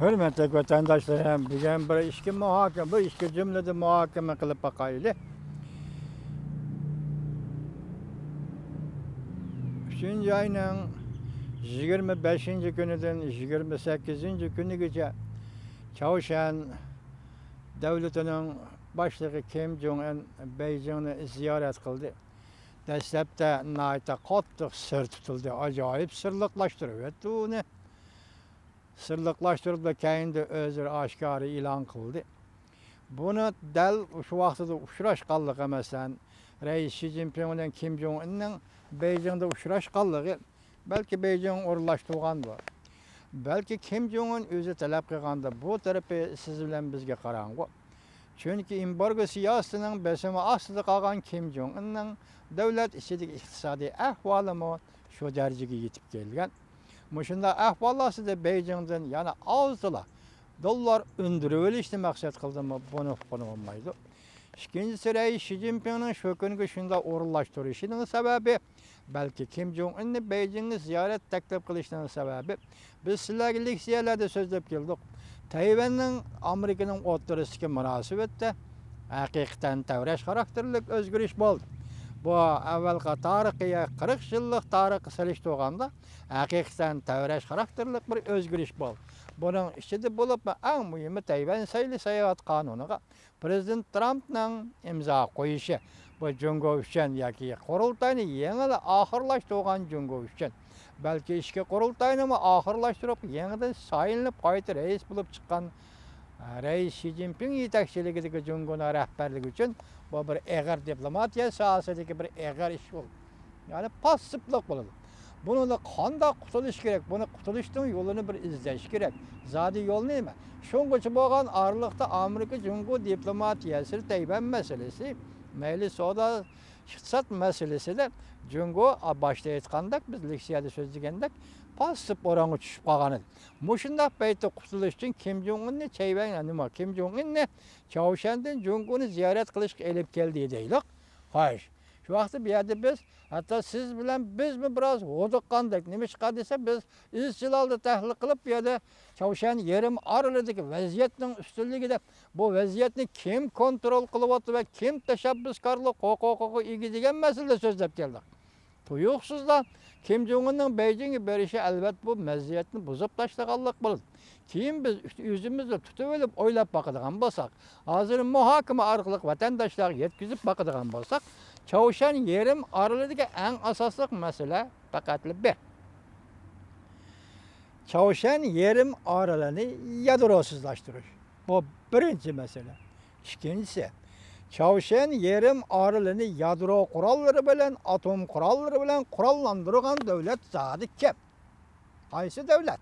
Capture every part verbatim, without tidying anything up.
ھۆرمەتلىك ۋەتەنداشلىرىم، بۈگۈن بىر ئىككى مۇھاكىمە، بىر ئىككى جۈملىدە مۇھاكىمە قىلىپ باقايلى. ئۈچىنچى ئاينىڭ يىگىرمە بەشىنچى كۈنىدىن يىگىرمە سەككىزىنچى كۈنىگىچە چاۋشيەن دۆلىتىنىڭ باشلىقى كىم جوڭ ئىن بېيجىڭنى زىيارەت قىلدى. دەسلەپتە ناھايىتى قاتتىق سىر تۇتۇلدى، ئاجايىپ سىرلىقلاشتۇرۇۋەتتى ئۇنى. سىرلىقلاشتۇرۇپلا كەينىدە ئۆزرە ئاشكارا ئېلان قىلدى. بۇنى دەل شۇ ۋاقتىدا ئۇچراشقانلىقى، مەسىلەن، رەئىس شى جىنپىڭ بىلەن كىم جوڭ ئىننىڭ بېيجىڭدا ئۇچراشقانلىقى، بەلكى بېيجىڭ ئورۇنلاشتۇرغاندۇ. بەلكى كىم جوڭ ئىن ئۆزى تەلەپ قىلغاندا، بۇ تەرىپى سىز بىلەن بىزگە قاراڭغۇ. چۈنكى ئېمبارگو سىياسىتىنىڭ بېسىمى ئاستىدا قالغان كىم جوڭ ئىننىڭ دۆلەت ئىچىدىكى ئىقتىسادىي ئەھۋالىمۇ شۇ دەرىجىگە يېتىپ كەلگەن. مۇشۇنداق ئەھۋال ئاستىدا بېيجىڭدىن يەنە ئازدىلا دوللار ئۈندۈرۈۋېلىشنى مەقسەت قىلدىمۇ، بۇنى ئۇققىلى بولمايدۇ. ئىككىنچىسى، رەئىس شى جىنپىڭنىڭ شۇ كۈنگە شۇنداق ئورۇنلاشتۇرۇشىنىڭ سەۋەبى، بەلكى كىم جوڭ ئىننى بېيجىڭغا زىيارەت تەكلىپ قىلىشنىڭ سەۋەبى، بىز سىلەرگە لېكسىيەلەردە سۆزلەپ كەلدۇق. تەيۋەننىڭ ئامېرىكىنىڭ ئوتتۇرىسىدىكى مۇناسىۋەتتە ھەقىقەتەن تەۋرەش خاراكتېرلىك ئۆزگىرىش بولدى. بۇ ئەۋۋەلقى تارىخقا، قىرىق يىللىق تارىخقا سېلىشتۇرغاندا، ھەقىقەتەن تەۋرەش خاراكتېرلىك بىر ئۆزگىرىش بولدى. بۇنىڭ ئىچىدە بولۇپمۇ ئەڭ مۇھىمى تەيۋەن سەيلە ساياھەت قانۇنىغا پرېزىدېنت ترامپنىڭ ئىمزا قويۇشى، بۇ جۇڭگو ئۈچۈن ياكى قۇرۇلتاينى يېڭىلا ئاخىرلاشتۇرغان جۇڭگو ئۈچۈن، بەلكى ئىچكى قۇرۇلتاينىمۇ ئاخىرلاشتۇرۇپ، يېڭىدىن سايلىنىپ قايتا رەئىس بولۇپ چىققان، ئە، رەئىس شى جىنپىڭ يېتەكچىلىكىدىكى جۇڭگونىڭ رەھبەرلىكى ئۈچۈن بۇ بىر ئېغىر دىپلوماتىيە ساھەسىدىكى بىر ئېغىر ئىش بولدى. يەنى پاسسىپلىق بولىدۇ. بۇنىڭدىن قانداق قۇتۇلۇش كېرەك؟ بۇنى قۇتۇلۇشنىڭ يولىنى بىر ئىزدەش كېرەك. زادى يول نېمە؟ شۇڭغىچە بولغان ئارىلىقتا ئامېرىكا جۇڭگو دىپلوماتىيەسى، تەيۋەن مەسىلىسى، مەيلى سودا، ئىقتىساد مەسىلىسىدە جۇڭگو، باشتا ئېيتقاندەك، بىز لېكسىيەدە سۆزلىگەندەك، پاسسىپ ئورۇنغا چۈشۈپ قالغان ئىدى. مۇشۇنداق پەيتتە قۇتۇلۇش ئۈچۈن كىم جۇڭ ئىننى، تەيۋەن، نېمە، كىم جۇڭ ئىننى چاۋشيەندىن جۇڭگونى زىيارەت قىلىشقا ئېلىپ كەلدى دەيلۇق. خوش. شۇ ۋاقىتتا بۇ يەردە بىز، ھەتتا سىز بىلەن بىزمۇ بىراز ھودۇققاندەك. نېمىشقا دېسە، بىز ئىزچىل ھالدا تەھلىل قىلىپ، بۇ يەردە چاۋشيەن يېرىم ئارىلىدىكى ۋەزىيەتنىڭ ئۈستۈنلۈكىدە، بۇ ۋەزىيەتنى كىم كونترول قىلىۋاتىدۇ ۋە كىم تەشەببۇسكارلىق ھوقۇقىغا ئىگە دېگەن مەسىلىدە سۆزلەپ كەلدۇق. تۇيۇقسىزلا كىم جۇڭ ئىننىڭ بېيجىڭگە بېرىشى، ئەلۋەتتە، بۇ ۋەزىيەتنى بۇزۇپ تاشلىغانلىق بولىدۇ. كېيىن بىز ئۆزىمىزلا تۇتۇۋېلىپ ئويلاپ باقىدىغان بولساق، ھازىر مۇھاكىمە ئارقىلىق ۋەتەنداشلارغا يەتكۈزۈپ باقىدىغان بولساق، چاۋشيەن يېرىم ئارىلىدىكى ئەڭ ئاساسلىق مەسىلە پەقەتلا بىر. چاۋشيەن يېرىم ئارىلىنى يادروسىزلاشتۇرۇش. بۇ بىرىنچى مەسىلە. ئىككىنچىسى، چاۋشيەن يېرىم ئارىلىنى يادرو قوراللىرى بىلەن، ئاتوم قوراللىرى بىلەن قوراللاندۇرغان دۆلەت زادى كىم؟ قايسى دۆلەت؟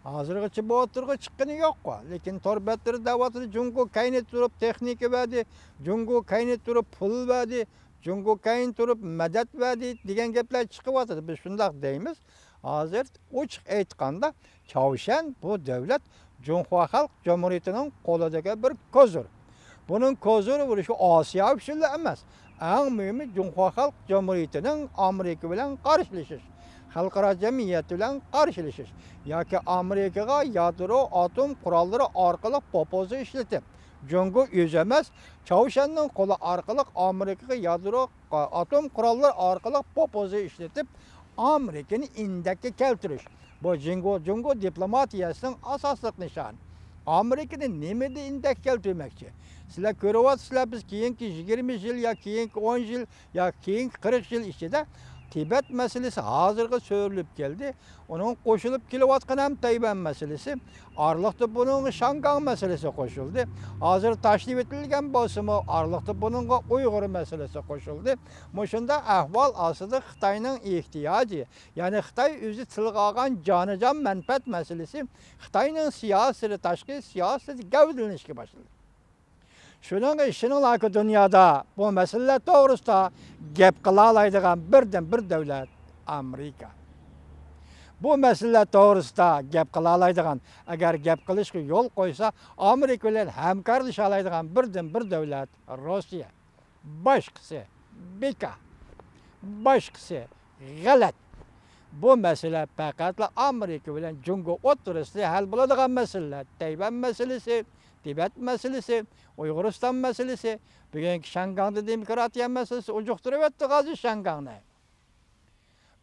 ھازىرغىچە بۇ ئوتتۇرىغا چىققىنى يوققۇ. لېكىن تور بەتلىرى دەۋاتىدۇ، جۇڭگو كەينىدە تۇرۇپ تېخنىكا بەردى، جۇڭگو كەينىدە تۇرۇپ پۇل بەردى، جۇڭگو كەينىدە تۇرۇپ مەدەت بەردى دېگەن گەپلەر چىقىۋاتىدۇ. بىز شۇنداق دەيمىز. ھازىر ئوچۇق ئېيتقاندا، چاۋشيەن بۇ دۆلەت جۇڭخۇا خەلق جۇمھۇرىيىتىنىڭ قولىدىكى بىر كوزىر. بۇنىڭ كوزىرى بولۇشى ئاسىيا ئۈچۈنلا ئەمەس، ئەڭ مۇھىمى جۇڭخۇا خەلق جۇمھۇرىيىتىنىڭ ئامېرىكا بىلەن قارشىلىشىش، خەلقئارا جەمئىيەت بىلەن قارشىلىشىش ياكى ئامېرىكىغا يادرو ئاتوم قوراللىرى ئارقىلىق پوپوزا ئىشلىتىپ، جۇڭگو ئۆزى ئەمەس، چاۋشيەننىڭ قولى ئارقىلىق ئامېرىكىغا يادرو، ئاتوم قوراللىرى ئارقىلىق پوپوزا ئىشلىتىپ، ئامېرىكىنى ئىندەككە كەلتۈرۈش. بۇ جۇڭگو، جۇڭگو دىپلوماتىيەسىنىڭ ئاساسلىق نىشانى. ئامېرىكىنى نېمىدە ئىندەككە كەلتۈرمەكچى؟ سىلەر كۆرۈۋاتىسىلەر، بىز كېيىنكى يىگىرمە يىل يا كېيىنكى ئون يىل يا كېيىنكى قىرىق يىل ئىچىدە تىبەت مەسىلىسى ھازىرغا سۆرىلىپ كەلدى. ئۇنىڭغا قوشۇلۇپ كېلىۋاتقان ھەم تەيۋەن مەسىلىسى. ئارىلىقتا بۇنىڭغا شاڭگاڭ مەسىلىسى قوشۇلدى. ھازىر تاشلىۋېتىلگەن بولسىمۇ، ئارىلىقتا بۇنىڭغا ئۇيغۇر مەسىلىسى قوشۇلدى. مۇشۇنداق ئەھۋال ئاستىدا خىتاينىڭ ئېھتىياجى، يەنى خىتاي ئۆزى تىلغا ئالغان جانىجان مەنپەئەت مەسىلىسى خىتاينىڭ سىياسىتى، تاشقى سىياسىتى گەۋدىلىنىشكە باشلىدى. شۇنىڭغا ئىشىنىڭلاركى، دۇنيادا بۇ مەسىلىلەر توغرىسىدا گەپ قىلالايدىغان بىردىنبىر دۆلەت ئامېرىكا. بۇ مەسىلىلەر توغرىسىدا گەپ قىلالايدىغان، ئەگەر گەپ قىلىشقا يول قويسا، ئامېرىكا بىلەن ھەمكارلىشالايدىغان بىردىنبىر دۆلەت روسىيە. باشقىسى بىكار. باشقىسى غەلەت. بۇ مەسىلە پەقەتلا ئامېرىكا بىلەن جۇڭگو ئوتتۇرىسىدا ھەل بولىدىغان مەسىلىلەر. تەيۋەن مەسىلىسى، تىبەت مەسىلىسى، ئۇيغۇرىستان مەسىلىسى، بۈگۈنكى شياڭگاڭدا دېموكراتىيە مەسىلىسى ئۇجۇقتۇرۇۋەتتى ھازىر شياڭگاڭنى.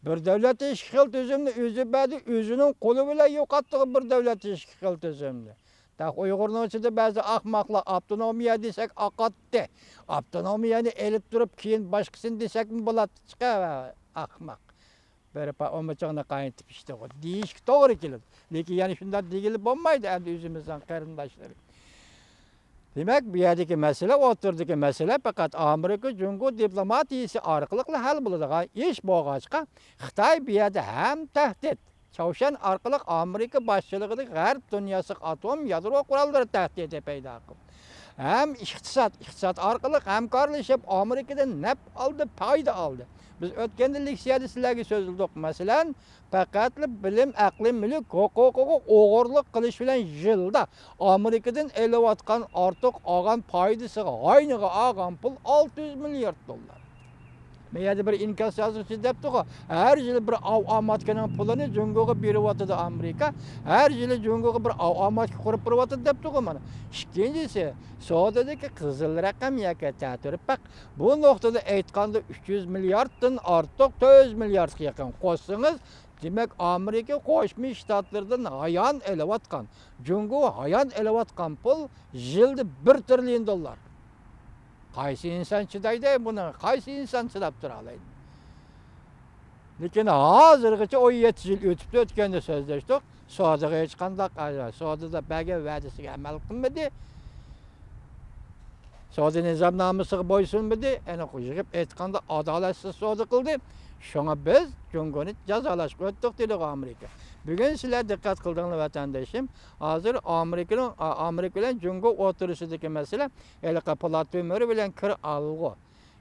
بىر دۆلەت ئىككى خىل تۈزۈمنى ئۆزى بەردى، ئۆزىنىڭ قولى بىلەن يوقاتتى بىر دۆلەت ئىككى خىل تۈزۈمنى. تاق ئۇيغۇرنىڭ ئىچىدە بەزى ئاخماقلار ئاپتونومىيە دېسەك ئاقاتتى. ئاپتونومىيەنى ئېلىپ تۇرۇپ كېيىن باشقىسىنى دېسەكمۇ بولاتتى. چىقا ئاخماق. بېرىپ ئومىچىڭنى قاينىتىپ ئىچتىغۇ دېيىشكە توغرا كېلىدۇ. لېكىن يەنە شۇنداق دېگىلى بولمايدۇ ئەمدى ئۆزىمىزنىڭ قېرىنداشلىرى. دېمەك، بۇ يەردىكى مەسىلە، ئوتتۇرىدىكى مەسىلە پەقەت ئامېرىكا جۇڭگو دىپلوماتىيىسى ئارقىلىقلا ھەل بولىدىغان ئىش بولغاچقا، خىتاي بۇ يەردە ھەم تەھدىت، چاۋشيەن ئارقىلىق ئامېرىكا باشچىلىقىدىكى غەرب دۇنياسىغا ئاتوم يادرو قوراللىرى تەھدىتى پەيدا قىلدى. ھەم ئىقتىساد، ئىقتىساد ئارقىلىق ھەمكارلىشىپ ئامېرىكىدىن نەپ ئالدى، پايدا ئالدى. بىز ئۆتكەندە لېكسىيەدە سىلەرگە سۆزلىدۇق. مەسىلەن، پەقەتلا بىلىم، ئەقلىي مۈلۈك ھوقۇقىغا ئوغرىلىق قىلىش بىلەن يىلدا ئامېرىكىدىن ئېلىۋاتقان ئارتۇق ئالغان پايدىسىغا، ھاينىغا ئالغان پۇل ئالتە يۈز مىليارد دوللار. مەن يەردە بىر ئىنكاس يازغۇچى دەپتىغۇ، ھەر يىلى بىر ئاۋ ئاماتكىنىڭ پۇلىنى جۇڭگوغا بېرىۋاتىدۇ ئامېرىكا، ھەر يىلى جۇڭگوغا بىر ئاۋ ئاماتكا قۇرۇپ بېرىۋاتىدۇ دەپتىغۇ مانا. ئىككىنچىسى، سودىدىكى قىزىل رەقەم ياكى تەتۈرپەق. بۇ نۇقتىدا ئېيتقاندا، ئۈچ يۈز مىلياردتىن ئارتۇق، تۆت يۈز مىلياردقا يېقىن قوشسىڭىز، دېمەك، ئامېرىكا قوشما شتاتلىرىدىن ھايان ئېلىۋاتقان، جۇڭگو ھايان ئېلىۋاتقان پۇل يىلدا بىر تىرىليون دوللار. قايسى ئىنسان چىدايدۇ بۇنىڭغا؟ قايسى ئىنسان چىداپ تۇرالايدۇ؟ لېكىن ھازىرغىچە ئون يەتتە يىل ئۆتۈپتۇ، ئۆتكەندە سۆزلەشتۇق. سودىغا ھېچقانداق، سودىدا بەرگەن ۋەدىسىگە ئەمەل قىلمىدى. سودا نىزامنامىسىغا بويسۇنمىدى. ئېنىق يىغىپ ئېيتقاندا، ئادالەتسىز سودا قىلدى. شۇڭا بىز جۇڭگونى جازالاشقا ئۆتتۇق، دېدىغۇ ئامېرىكا. بۈگۈن سىلەر دىققەت قىلدىڭلار، ۋەتەندىشىم. ھازىر ئامېرىكىنىڭ، ئا-، ئامېرىكا بىلەن جۇڭگو ئوتتۇرىسىدىكى مەسىلە ھېلىقى پولات تۆمۈر بىلەن كىر ئالغۇ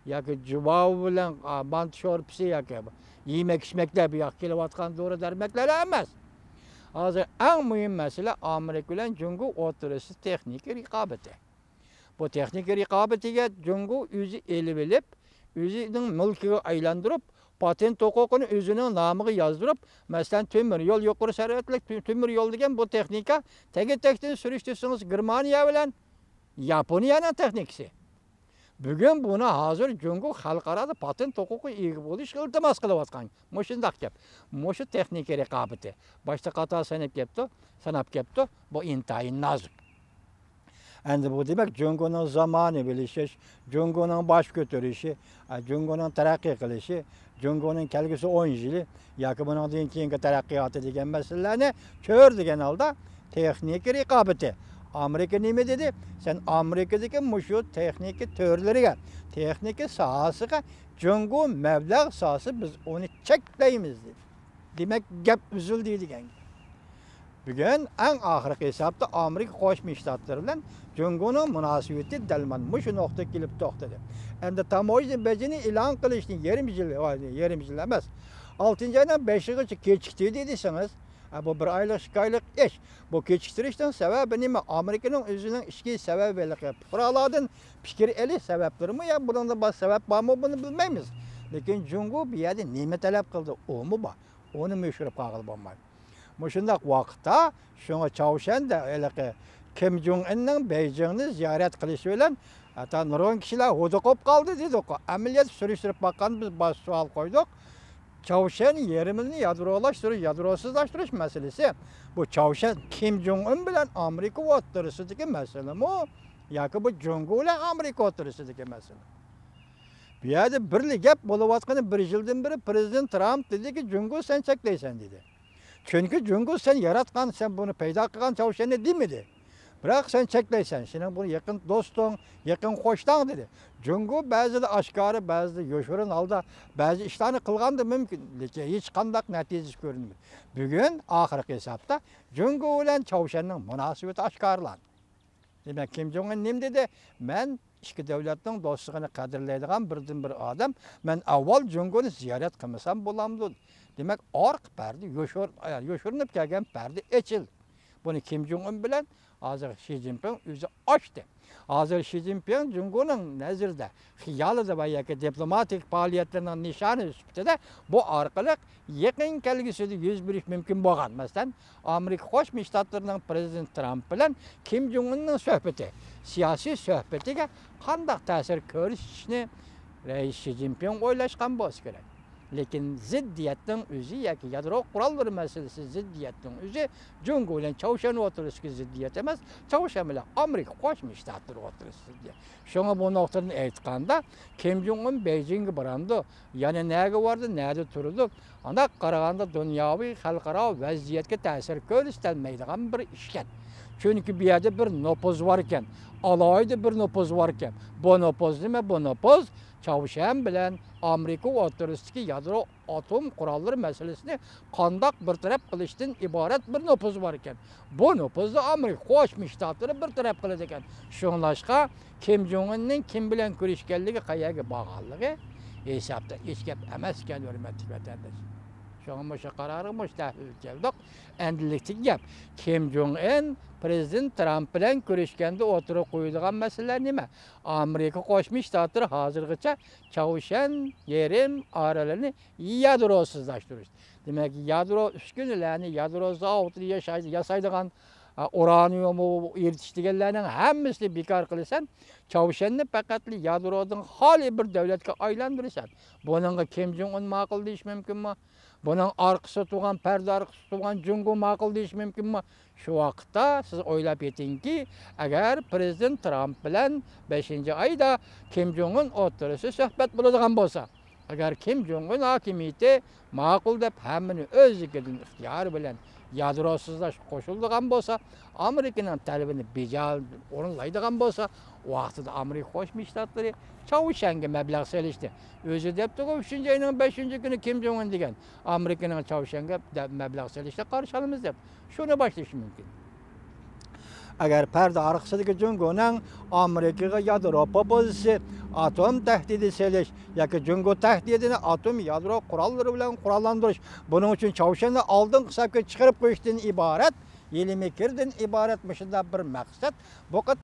ياكى جۇۋاۋ بىلەن، ئا، مانتا شورپىسى ياكى يېمەك-ئىچمەكلەر، بۇ ياققا كېلىۋاتقان دورا-دەرمەكلەر ئەمەس. ھازىر ئەڭ مۇھىم مەسىلە ئامېرىكا بىلەن جۇڭگو ئوتتۇرىسىدا تېخنىكا رىقابىتى. بۇ تېخنىكا رىقابىتىگە جۇڭگو ئۆزى ئېلىۋېلىپ، ئۆزىنىڭ مۈلكىگە ئايلاندۇرۇپ، پاتېنت ھوقۇقىنى ئۆزىنىڭ نامىغا يازدۇرۇپ، مەسىلەن، تۆمۈر يول، يۇقىرى سۈرئەتلىك تۆ-، تۆمۈر يول دېگەن بۇ تېخنىكا تەگە-تەكتىن سۈرۈشتۈرسىڭىز، گېرمانىيە بىلەن ياپونىيەنىڭ تېخنىكىسى. بۈگۈن بۇنى ھازىر جۇڭگو خەلقئارادا پاتېنت ھوقۇقىغا ئىگە بولۇشقا ئىلتىماس قىلىۋاتقان. مۇشۇنداق گەپ. مۇشۇ تېخنىكا رىقابىتى. باشتا قاتار ساناپ كەپتۇ، ساناپ كەپتۇ. بۇ ئىنتايىن نازۇك. ئەمدى بۇ دېمەك، جۇڭگونىڭ زامانى بىلىشىش، جۇڭگونىڭ باش كۆتۈرۈشى، ئە، جۇڭگونىڭ تەرەققىي قىلىشى، جۇڭگونىڭ كەلگۈسى ئون يىلى ياكى بۇنىڭدىن كېيىنكى تەرەققىياتى دېگەن مەسىلىلەرنى كۆرىدىغان ھالدا تېخنىكا رىقابىتى. ئامېرىكا نېمە دېدى؟ سەن ئامېرىكىدىكى مۇشۇ تېخنىكا تۈرلىرىگە، تېخنىكا ساھەسىگە جۇڭگو مەبلەغ سالسا، بىز ئۇنى چەكلەيمىز دېدى. دېمەك، گەپ ئۈزۈلدى دېگەن گەپ. بۈگۈن ئەڭ ئاخىرقى ھېسابتا ئامېرىكا قوشما شتاتلىرى بىلەن جۇڭگونىڭ مۇناسىۋىتى دەل مانا مۇشۇ نۇقتىغا كېلىپ توختىدى. ئەمدى تاموژنا بېجىنى ئېلان قىلىشنى يېرىم يىل، يېرىم يىل ئەمەس، ئالتىنچى ئاينىڭ بەشىگىچە كېچىكتۈردى دېسىڭىز، ئە، بۇ بىر ئايلىق، ئىككى ئايلىق ئىش. بۇ كېچىكتۈرۈشنىڭ سەۋەبى نېمە؟ ئامېرىكىنىڭ ئۆزىنىڭ ئىچكى سەۋەبى، ھېلىقى پۇقرالارنىڭ پىكىر ئېلىش سەۋەبلىرىمۇ يا بۇنىڭدىن باشقا سەۋەب بارمۇ، بۇنى بىلمەيمىز. لېكىن جۇڭگو بۇ يەردە نېمە تەلەپ قىلدى، ئۇمۇ بار. ئۇنىمۇ يوشۇرۇپ قالغىلى بولمايدۇ. مۇشۇنداق ۋاقىتتا شۇڭا چاۋشيەندە ھېلىقى كىم جۇڭ ئىننىڭ بېيجىڭنى زىيارەت قىلىشى بىلەن ھەتتا نۇرغۇن كىشىلەر ھودۇقۇپ قالدى دېدۇققۇ. ئەمەلىيەتتە سۈرۈشتۈرۈپ باققاندا بىز باش سوئال قويدۇق. چاۋشيەن يېرىمىنى يادرولاشتۇرۇش، يادروسىزلاشتۇرۇش مەسىلىسى، بۇ چاۋشيەن كىم جۇڭ ئىن بىلەن ئامېرىكا ئوتتۇرىسىدىكى مەسىلىمۇ ياكى بۇ جۇڭگو بىلەن ئامېرىكا ئوتتۇرىسىدىكى مەسىلە؟ بۇ يەردە بىرلا گەپ بولۇۋاتقىنى، بىر يىلدىن بېرى پىرېزىدېنت ترامپ دېدىكى، جۇڭگو سەن چەكلەيسەن دېدى. چۈنكى جۇڭگو سەن ياراتقان، سەن بۇنى پەيدا قىلغان چاۋشيەننى دېمىدى. بىراق سەن چەكلەيسەن، سېنىڭ بۇ يېقىن دوستۇڭ، يېقىن قوشناڭ دېدى. جۇڭگو بەزىدە ئاشكارا، بەزىدە يوشۇرۇن ھالدا بەزى ئىشلارنى قىلغاندا مۇمكىن، لېكىن ھېچقانداق نەتىجىسى كۆرۈنمىدى. بۈگۈن ئاخىرقى ھېسابتا جۇڭگو بىلەن چاۋشيەننىڭ مۇناسىۋىتى ئاشكارىلاندى. دېمەك، كىم جۇڭ ئىن نېمە دېدى؟ مەن ئىككى دۆلەتنىڭ دوستلۇقىنى قەدىرلەيدىغان بىردىنبىر ئادەم. مەن ئاۋۋال جۇڭگونى زىيارەت قىلمىسام بولامدۇ؟ دېمەك، ئارقا پەردە يوشۇر-، يوشۇرۇنۇپ كەلگەن پەردە ئېچىلدى. بۇنى كىم جۇڭ ئىن بىلەن ھازىر شى جىنپىڭ ئۆزى ئاچتى. ھازىر شى جىنپىڭ جۇڭگونىڭ نەزىرىدە، خىيالىدا ۋە ياكى دىپلوماتىك پائالىيەتلىرىنىڭ نىشانى سۈپىتىدە بۇ ئارقىلىق يېقىن كەلگۈسىدە يۈز بېرىشى مۇمكىن بولغان، مەسىلەن، ئامېرىكا قوشما شتاتلىرىنىڭ پرېزىدېنتى ترامپ بىلەن كىم جۇڭ ئۇننىڭ سۆھبىتى، سىياسىي سۆھبىتىگە قانداق تەسىر كۆرسىتىشنى رەئىس شى جىنپىڭ ئويلاشقان بولسا كېرەك. لېكىن زىددىيەتنىڭ ئۆزى ياكى يادرو قوراللىرى مەسىلىسى زىددىيەتنىڭ ئۆزى جۇڭگو بىلەن چاۋشيەن ئوتتۇرىسىدىكى زىددىيەت ئەمەس، چاۋشيەن بىلەن ئامېرىكا قوشما شتاتلىرى ئوتتۇرىسىدىكى زىددىيەت. شۇڭا بۇ نۇقتىدىن ئېيتقاندا، كىم جۇڭ ئۇن بېيجىڭغا بارامدۇ؟ يەنە نەگە باردى، نەدە تۇرىدۇ؟ ئانداق قارىغاندا دۇنياۋى خەلقئارا ۋەزىيەتكە تەسىر كۆرسىتەلمەيدىغان بىر ئىشكەن. چۈنكى بۇ يەردە بىر نوپۇز باركەن، ئالاھىدە بىر نوپۇز باركەن. بۇ نوپۇز نېمە؟ بۇ نوپۇز چاۋشيەن بىلەن ئامېرىكا ئوتتۇرىسىدىكى يادرو ئاتوم قوراللىرى مەسىلىسىنى قانداق بىر تەرەپ قىلىشتىن ئىبارەت بىر نوپۇز باركەن. بۇ نوپۇزدا ئامېرىكا قوشما شتاتلىرى بىر تەرەپ قىلىدىكەن. شۇڭلاشقا كىم جۇڭ ئۇننىڭ كىم بىلەن كۆرۈشكەنلىكى، قەيەرگە بارغانلىقى ھېسابتا ھېچ گەپ ئەمەسكەن، ھۆرمەتلىك ۋەتەنداش. شۇڭا مۇشۇ قارارغا، مۇشۇ تەھلىلگە كەلدۇق. ئەمدىلىكتىكى گەپ، كىم جۇڭ ئۇن پرېزىدېنت ترامپ بىلەن كۆرۈشكەندە ئوتتۇرىغا قويىدىغان مەسىلىلەر نېمە؟ ئامېرىكا قوشما شتاتلىرى ھازىرغىچە چاۋشيەن يېرىم ئارىلىنى يادروسىزلاشتۇرۇش. دېمەك، يادرو ئۈسكۈنىلەرنى، يادرو زاۋۇتىنى ياشاي-، ياسايدىغان، ئا، ئۇرانىيۇم ئېرىتىش دېگەنلەرنىڭ ھەممىسىنى بىكار قىلىسەن. چاۋشيەننى پەقەتلا يادرودىن خالىي بىر دۆلەتكە ئايلاندۇرىسەن. بۇنىڭغا كىم جۇڭ ئۇن ماقۇل دېيىشى مۇمكىنمۇ؟ بۇنىڭ ئارقىسىدا تۇرغان، پەردە ئارقىسىدا تۇرغان جۇڭگو ماقۇل دېيىشى مۇمكىنمۇ؟ شۇ ۋاقىتتا سىز ئويلاپ يېتىڭكى، ئەگەر پرېزىدېنت ترامپ بىلەن بەشىنچى ئايدا كىم جۇڭ ئۇن ئوتتۇرىسى سۆھبەت بولىدىغان بولسا، ئەگەر كىم جۇڭ ئۇن ھاكىمىيىتى ماقۇل دەپ ھەممىنى ئۆزلۈكىدىن ئىختىيارى بىلەن يادروسىزلاشقا قوشۇلىدىغان بولسا، ئامېرىكىنىڭ تەلىپىنى بىجا ئورۇنلايدىغان بولسا، ۋاقتىدا ئامېرىكا قوشما شتاتلىرى چاۋشيەنگە مەبلەغ سېلىشتى. ئۆزى دەپتىغۇ، ئۈچىنچى ئاينىڭ بەشىنچى كۈنى كىم جۇڭ ئۇن دېگەن، ئامېرىكىنىڭ چاۋشيەنگە دە-، مەبلەغ سېلىشىنى قارشى ئالىمىز دەپ. شۇنى باشلىشى مۇمكىن. ئەگەر پەردە ئارقىسىدىكى جۇڭگونىڭ ئامېرىكىغا يادرو پوپوزىسى، ئاتوم تەھدىتى سېلىش ياكى جۇڭگو تەھدىتىنى ئاتوم يادرو قوراللىرى بىلەن قوراللاندۇرۇش، بۇنىڭ ئۈچۈن چاۋشيەننى ئالدىنقى سەپكە چىقىرىپ قويۇشتىن ئىبارەت، ھىيلە-مىكىردىن ئىبارەت مۇشۇنداق بىر مەقسەت بۇ قېت